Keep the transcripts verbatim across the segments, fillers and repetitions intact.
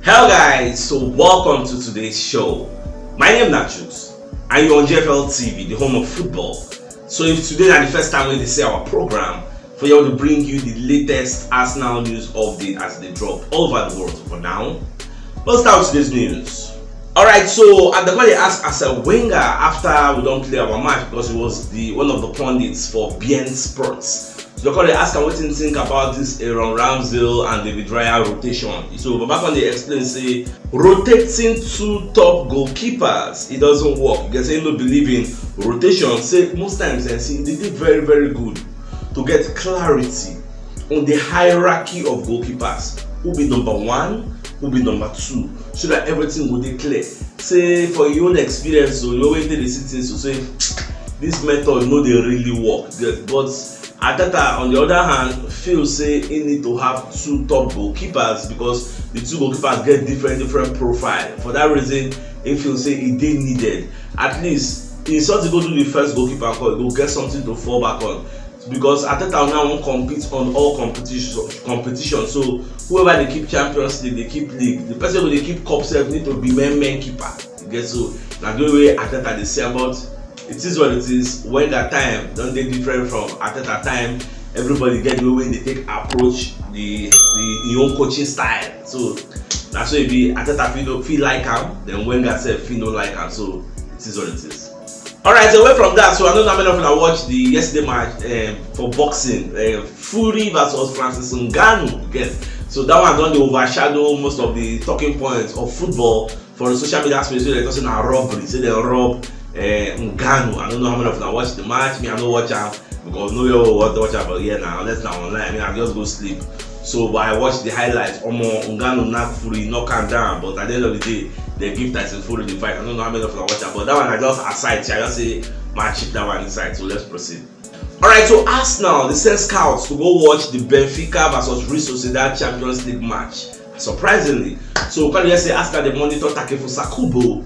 Hello guys, so welcome to today's show. My name na Chuks and you're on G F L T V, the home of football. So if today na the first time wey you dey see our program, for here we dey bring you the latest Arsenal news update as e dey drop all over the world. For now, let's start with today's news. Alright, so I dey come dey ask Arsene Wenger after we don play our match, because he was the one of the pundits for beIN Sports. So dem come dey ask am wetin he think about this Aaron Ramsdale and David Raya rotation. So Baba come dey explain say rotating two top goalkeepers, e doesn't work. He say he no believe in rotation. Say most times, eh, see, e dey dey very, very good to get clarity on the hierarchy of goalkeepers. Who be number one, who be number two, so that everything go dey clear. Say for your own experience, so your way dey see things, so say this method no dey really work. Yes, but Arteta, on the other hand, feel say he need to have two top goalkeepers because the two goalkeepers get different, different profile. For that reason, he feel say e dey needed. At least, he sort to go do the first goalkeeper call, he go get something to fall back on. Because Arteta now wan compete on all competition, competition. So whoever dey keep Champions League, dey keep league. The person wey dey keep cup sef need to be main, main keeper. You get? So na the way Arteta dey see am, but it is what it is. Wenger time don dey different from Arteta time. Everybody get the way wey dey take approach the, the, the own coaching style. So na so e be. Arteta fit no, fit like am, then Wenger sef fit no like am. So it is what it is. Alright, so away from that, so I don't know how many of you watch the yesterday match, um, for boxing. Uh, Fury versus Francis Ngannou. Again, so that one don dey overshadow most of the talking points of football for the social media space. So they talk say na robbery, say they rob uh, Ngannou. I don't know how many of you watch the match. Me, I no watch am because no way I want to watch am for here now, unless na online. I mean, I just go sleep. So, but I watch the highlights. Omo, Ngannou knock Fury, knock am down. But at the end of the day, they give Tyson Fury the fight. I don't know how many of you watch am, but that one I just aside. So I just say, man, check that one inside. So let's proceed. Alright, so Arsenal dey send scouts to go watch the Benfica versus Real Sociedad Champions League match. Surprisingly, so we can hear say Arsenal dey monitor Takefusa Kubo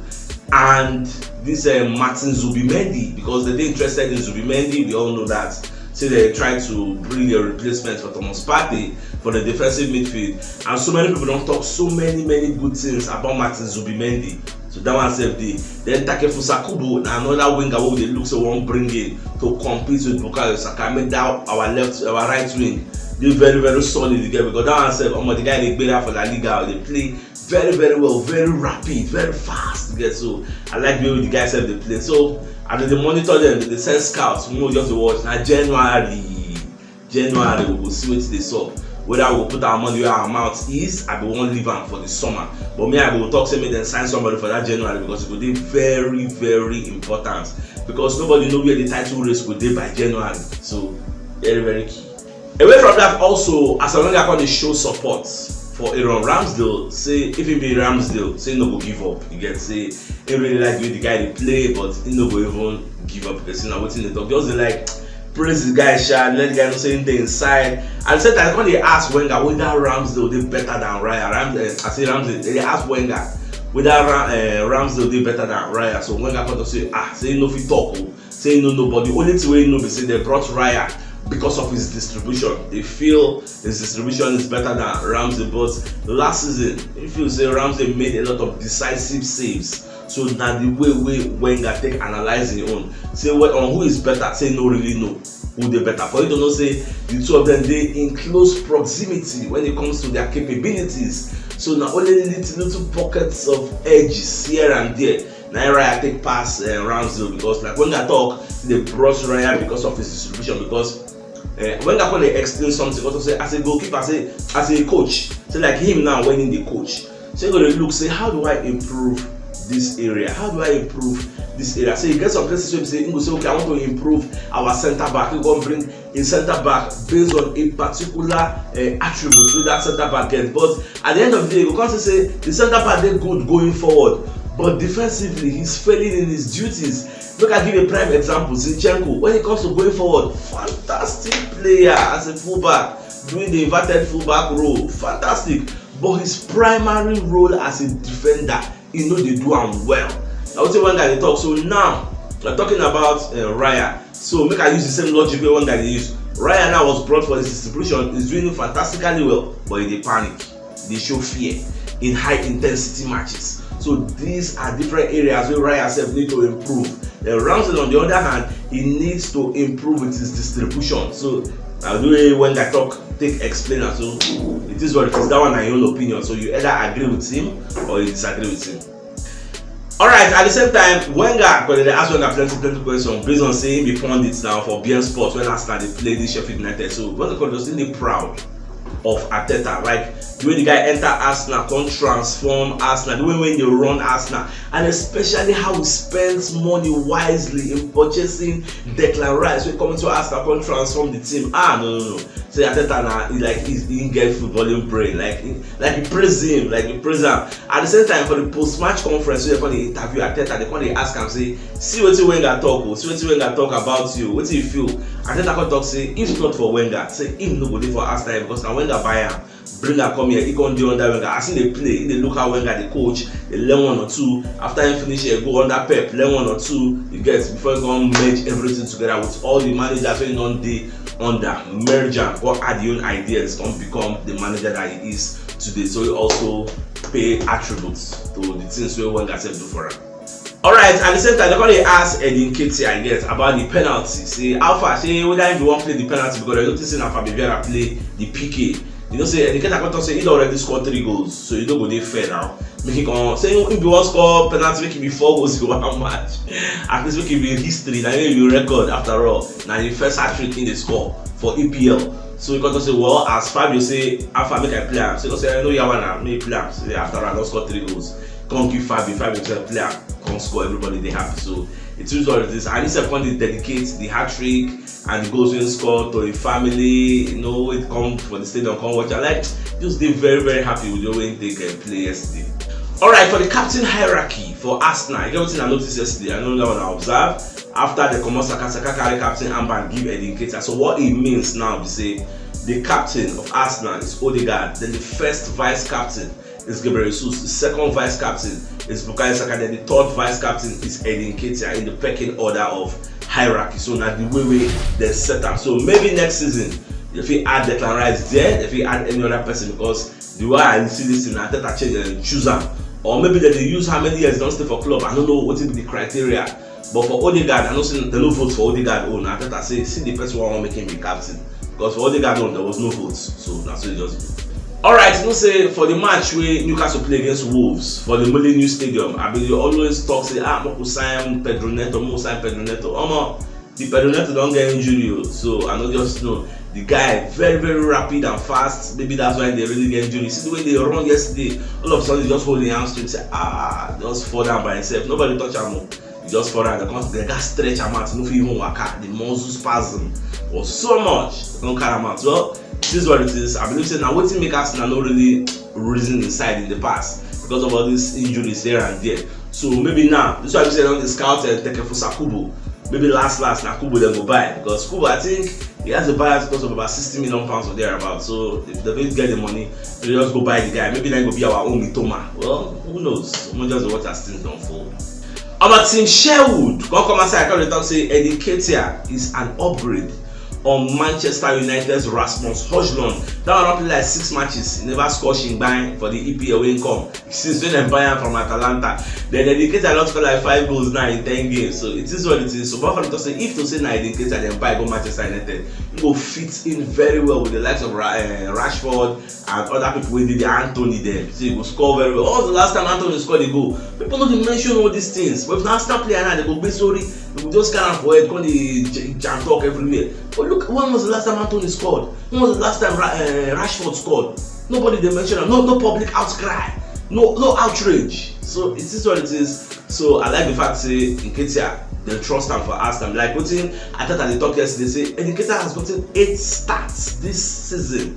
and this uh, Martin Zubimendi, because they dey interested in Zubimendi. We all know that. Say they try to bring a replacement for Thomas Partey for the defensive midfield, and so many people don talk so many, many good things about Martin Zubimendi. So that one sef dey. Then Takefusa Kubo na another winger wey we dey look say we wan bring in to compete with Bukayo Saka, make that our left, our right wing dey very, very solid again, because that one sef, omo, the guy dey gbera for La Liga, dey play very, very well, very rapid, very fast. You get? So I like the way the guy sef dey play. So as dem dey monitor them, dem dey send scouts. We no just dey watch. Na January, January we go see wetin dey sup. Whether we go put our money where our mouth is, abi we wan leave am for the summer. But me, I go talk say make dem sign somebody for that January, because e go dey very, very important, because nobody know where the title race go dey by January. So very, very key. Away from that, also, Arsene Wenger come dey show support for Aaron Ramsdale. Say if he be Ramsdale, say he no go give up. You get? Say he really like the way the guy dey play, but he no go even give up. Because na wetin dem talk, just dey like praise the guy, sha, let the guy know say he dey inside. And same time, when they ask Wenger whether Ramsdale dey better than Raya, Ramsdale, I say Ramsdale, they ask Wenger whether Ra- uh, Ramsdale dey better than Raya. So Wenger come to say, ah, say he no fit talk o, say he no know, but the only thing wey he know be say they brought Raya because of his distribution. They feel his distribution is better than Ramsdale, but last season, he feel say Ramsdale made a lot of decisive saves. So na the way wey Wenger take analyze him own. Say, well, on who is better, say no really know who dey better. For you to know say the two of them dey in close proximity when it comes to their capabilities. So na only little, little pockets of edges here and there na Raya take pass uh, Ramsdale, because like Wenger talk, they brought Raya because of his distribution, because uh, Wenger come dey explain something, because say as a goalkeeper, say as a coach, say like him now when he dey coach, so he go dey look say, how do I improve this area? How do I improve this area? So you get some places where you say, you go say, okay, I want to improve our center back. You go bring a center back based on a particular uh, attribute with that center back get. But at the end of the day, you go come say the center back dey good going forward, but defensively, he's failing in his duties. Make I give a prime example, Zinchenko. When it comes to going forward, fantastic player as a fullback, doing the inverted fullback role, fantastic. But his primary role as a defender, he no dey do am well. Na wetin Wenger dey talk. So now, we're talking about uh, Raya. So make I use the same logic wey Wenger dey use. Raya now was brought for his distribution, he's doing fantastically well, but he dey panic, dey show fear. in high intensity matches. So these are different areas where Raya sef need to improve. Then Ramsdale, on the other hand, he needs to improve with his distribution. So na the way Wenger talk take explain am. So it is what it is. That one na your own opinion. So you either agree with him or you disagree with him. Alright, at the same time, Wenger, because they ask Wenger plenty, plenty questions based on saying the pundits now for B N Sports when Arsenal they play this Sheffield United. So when they call just really proud of Arteta, like the way the guy enter Arsenal, come transform Arsenal, the way when they run Arsenal, and especially how he spends money wisely in purchasing Declan Rice, when coming to Arsenal, come transform the team. Ah, no, no, no. Say Arteta na he like he, he get footballing brain, like he, like he praise him, like he praise am. At the same time, for the post-match conference, wey dem come dey interview Arteta, dem come dey ask am say, "See wetin Wenger talk o, see wetin Wenger talk about you, wetin you feel?" Arteta come talk say, "If not for Wenger, say him no go dey for Arsenal because na Wenger buy am, bring am come here, he come dey under Wenger. As he dey play, he dey look how Wenger dey coach, dey learn one or two. After he finish here, go under Pep, learn one or two. You get before he come merge everything together with all the managers wey he don dey under, merge am, come add him own ideas, come become the manager that he is today." So he also pay attributes to the things wey Wenger sef do for am. Alright, at the same time, they come dey ask Eddie Nketiah, yes, about the penalty. Say how far, say whether he wan play the penalty because they notice say na Fabio Vieira play the P K. You know say Eddie Nketiah come talk say he don already score three goals, so e no go dey fair now. Make he come say he be wan score penalty, make e be four goals in one match. At least make e be history, na him be record after all. Na the first hat trick he dey score for E P L. So he come talk say, "Well, as Fabio say, how far make I play am?" So he come say, "No yawa na, make I play am." So after all, I don score three goals. Come give Fabio, Fabio say play am, come score, everybody dey happy. So it is what it is. And he sef come dey dedicate the hat trick and the goals wey he score to him family, you know, wey come for the stadium, come watch am. Like, just dey very, very happy with the way he take uh, play yesterday. Alright, for the captain hierarchy for Arsenal, I get wetin I notice yesterday. I know that one I observe. After the comot Saka, Saka carry captain armband give Eddie Nketiah. So what it means now be say the captain of Arsenal is Odegaard. Then the first vice captain is Gabriel Jesus. The second vice captain is Bukayo Saka. Then the third vice captain is Eddie Nketiah in the pecking order of hierarchy. So na the way wey dem set am. So maybe next season, dem fit add Declan Rice there, dem fit add any other person because the way I see this thing, Arteta change and choose am. Or maybe dem dey use how many years he don stay for club. I no know wetin be the criteria. But for Odegaard, I know say dem no vote for Odegaard own. Arteta say, "See the person wey I wan make him be captain." Because for Odegaard own, there was no vote. So na so e just be. Alright, you know say for the match wey Newcastle play against Wolves for the Molineux Stadium, I bin dey always talk say, "Ah, make we sign Pedro Neto, make we sign Pedro Neto." Omo, the Pedro Neto don get injury o, so I no just know. The guy very, very rapid and fast. Maybe that's why they really get injury. See the way they run yesterday. All of a sudden, he just hold him hamstring, say, "Ah," just fall down by himself. Nobody touch am o. He just fall down. They come, they got stretch am out. No fit even waka. The muscle spasm was so much. Don't carry am out. Well, it is what it is. I believe say na wetin make Arsenal no really reason inside in the past because of all these injuries here and there. So maybe now, this is why we say don dey scout uh, Takefusa Kubo. Maybe last last na Kubo dem go buy because Kubo, I think he has a buyout cost of about sixty million pounds or thereabout. So if they fit get the money, they just go buy the guy. Maybe that go be our own Mitoma. Well, who knows? We just dey watch as things don fold. Omo, Tim Sherwood come come outside come dey talk say Eddie Nketiah is an upgrade on Manchester United's Rasmus Hojlund. That one don play like six matches, he never score shingbai for the E P L wey he come since when dem buy am from Atalanta. Then Eddie Nketiah don score like five goals now in ten games. So it is what it is. So Buffalo talk say if to say na Eddie Nketiah dem buy go Manchester United, he go fit in very well with the likes of Ra- uh, Rashford and other people wey dey there, Antony dem. So he go score very well. When was the last time Antony scored a goal? People no dey mention all these things. But if na Arsenal player now, they go gbé sórí, they go just carry am for head, come dey j- jam talk everywhere. But look, when was the last time Antony scored? When was the last time Ra- uh, Rashford scored? Nobody dey mention am. No, no public outcry. No, no outrage. So it is what it is. So I like the fact say Nketiah, they trust am for Arsenal. Like wetin Arteta dey talk yesterday, say Nketiah has gotten eight starts this season.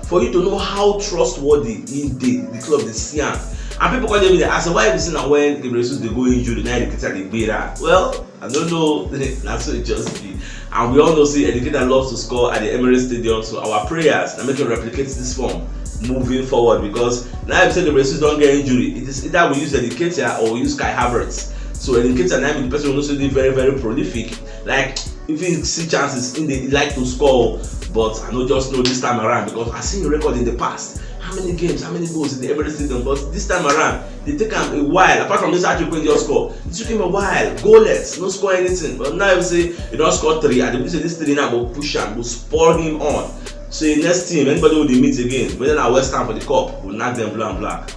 For you to know how trustworthy he dey, the club dey see am. And people come dey ask, "Why be say na when Gabriel Jesus dey go injury, na Nketiah dey gbera?" Well, I don't know. Na so it just be. And we all know say Nketiah loves to score at the Emirates Stadium, so our prayers na make him replicate this form moving forward, because now if say Gabriel Jesus don get injury, it is either we use Nketiah or we use Kai Havertz. So Nketiah na be the person we know say dey very, very prolific. Like, if he see chances, he dey like to score, but I no just know this time around because I see him record in the past. how many games, how many goals in the Emirates Stadium? But this time around, they take am a while. Apart from this hat-trick wey just score, it took him a while. Goalless, no score anything. But now you say he don score three. I dey believe say this three now go push am, go spur him on. So the next team, anybody wey dey meet again, whether na West Ham for the cup, go knack them blue and black.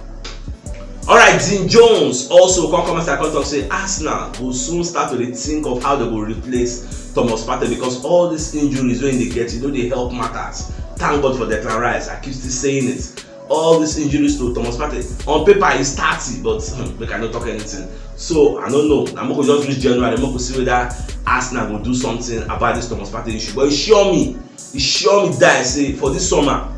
Alright, Dean Jones also come come outside come talk say Arsenal go soon start to dey think of how they go replace Thomas Partey, because all these injuries wey they get, e no dey help matters. Thank God for Declan Rice. I keep still saying it. All these injuries to Thomas Partey. On paper, he's thirty, but hmm, make I no talk anything. So I don't know. Na make we just reach January, make we see whether Arsenal go do something about this Thomas Partey issue. But e sure me, e sure me die say for this summer,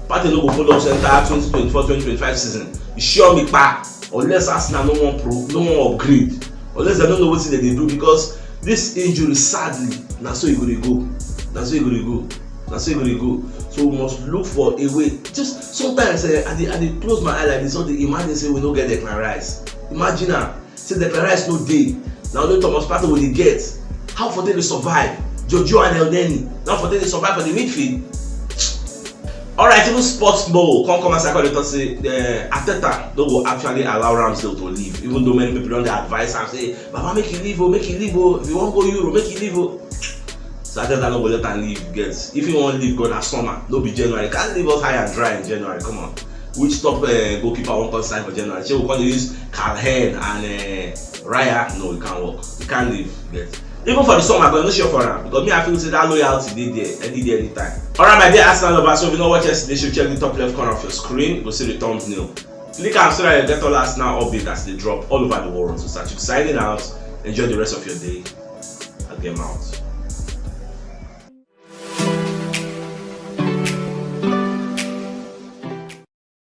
Partey no go follow us enter twenty twenty-four twenty twenty-five season. E sure me pa, unless Arsenal no wan pro, no wan upgrade, unless dem no know wetin dem dey do, because this injury, sadly, na so e go dey go. Na so e go dey go. Na so e go dey go. So we must look for a way. Just sometimes, eh, I dey, I dey close my eye like this, so dey imagine say we no get Declan Rice. Imagine am, say Declan Rice no dey. Na only Thomas Partey we dey get. How for take dey survive? Jojo and Elneny, na for take dey survive for the midfield. Alright, even Sports Mo come come outside come dey talk say, eh, Arteta no go actually allow Ramsdale to leave, even though many people don dey advise am say, "Baba, make you leave o, make you leave o. If you wan go Euro, make you leave o." So Arteta no go let am leave, get. If he wan leave, go na summer, no be January. Can't leave us high and dry in January, come on. Which top, eh, goalkeeper wan come sign for January? Shey we come dey use Calhan and, eh, Raya? No, e can't work. E can't leave, get. Even for the summer, but I no sure for am, because me, I feel say that loyalty dey there any day, anytime. Alright, my dear Arsenal lovers, so if you no watch yesterday show, check the top left corner of your screen, you go see the thumbnail. Click am so that you get all Arsenal update as they drop all over the world. So Sachuk signing out. Enjoy the rest of your day. I get out.